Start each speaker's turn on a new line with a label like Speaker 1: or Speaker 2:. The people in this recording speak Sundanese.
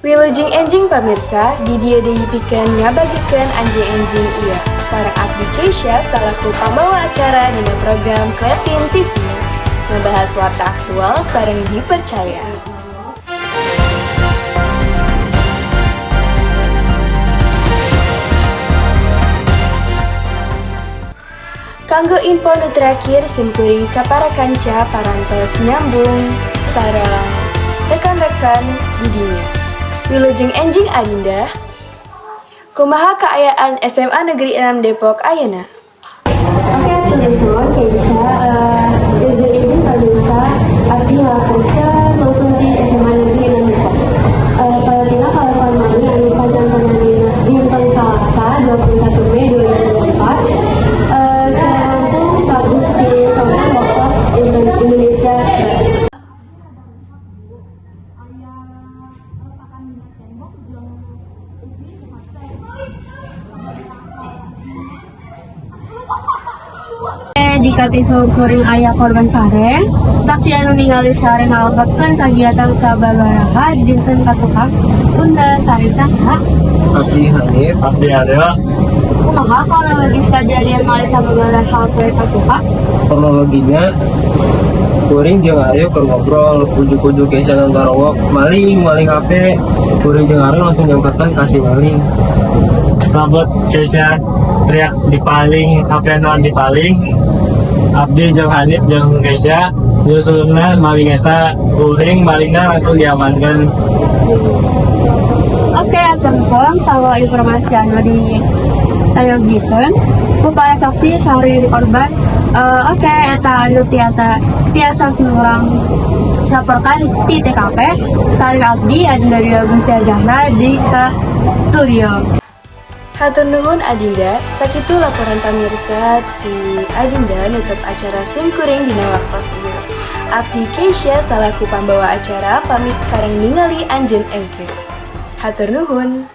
Speaker 1: Wilujeng enjing, pamirsa, di dieu deui pikeun ngabagikeun anjing enjing ieu. Sareng abdi Keisha salaku pambawa acara dina program Kevin TV. Ngebahas warta aktual sareng dipercaya. Kanggo info nu terakhir, simkuring sapara kanca parantos nyambung sareng rekan-rekan di dinya. Wilujeng enjing, Adinda. Kumaha kaayaan SMA Negeri 6 Depok ayeuna?
Speaker 2: Oke, nuhun, Keisha. Wilujeng enjing, pemirsa, abdi ngalaporkeun langsung di SMA Negeri 6 Depok. Pada kalakuan maling anu kajantenan dina dinten Salasa 21 Mei 2024 kirang tabuh 3 sonten waktu Indonesia Barat.
Speaker 3: Aya retakan dina tembok jeung ubin nu.
Speaker 2: Di katisu kuring aya korban sare. Saksi anu ningali sare ngalaporkeun kagiatan sababaraha dinten katukang. Punten, sareng saha?
Speaker 4: Abdi Hanif.
Speaker 5: Abdi Aryo.
Speaker 2: Kumaha kronologis kejadian maling sababaraha poe katukang?
Speaker 4: Kronologinya, kuring jeung Aryo keur ngobrol, ujuk-ujuk Keisha garowok, maling, maling HP. Kuring jeung Aryo langsung nyangkakan ka si maling.
Speaker 5: Sabet Keisha teriak dipaling, HP non dipaling. Abdi jeung Hanif jeung Keisha nyusulna maling eta kuring, malingna langsung diamankan.
Speaker 2: Oke, nuhun sama informasi anu di sayogikeun ku para saksi sareng korban. Oke, eta anu tiasa tiasa urang laporkan di TKP. Sareng abdi Adinda Agustia Zahra di ke studio.
Speaker 1: Hatur nuhun, Adinda, sakitu laporan pamirsa di Adinda nutup acara simkuring dina waktos ieu. Abdi Keisha salaku pambawa acara pamit sareng ningali anjeun engke. Hatur nuhun.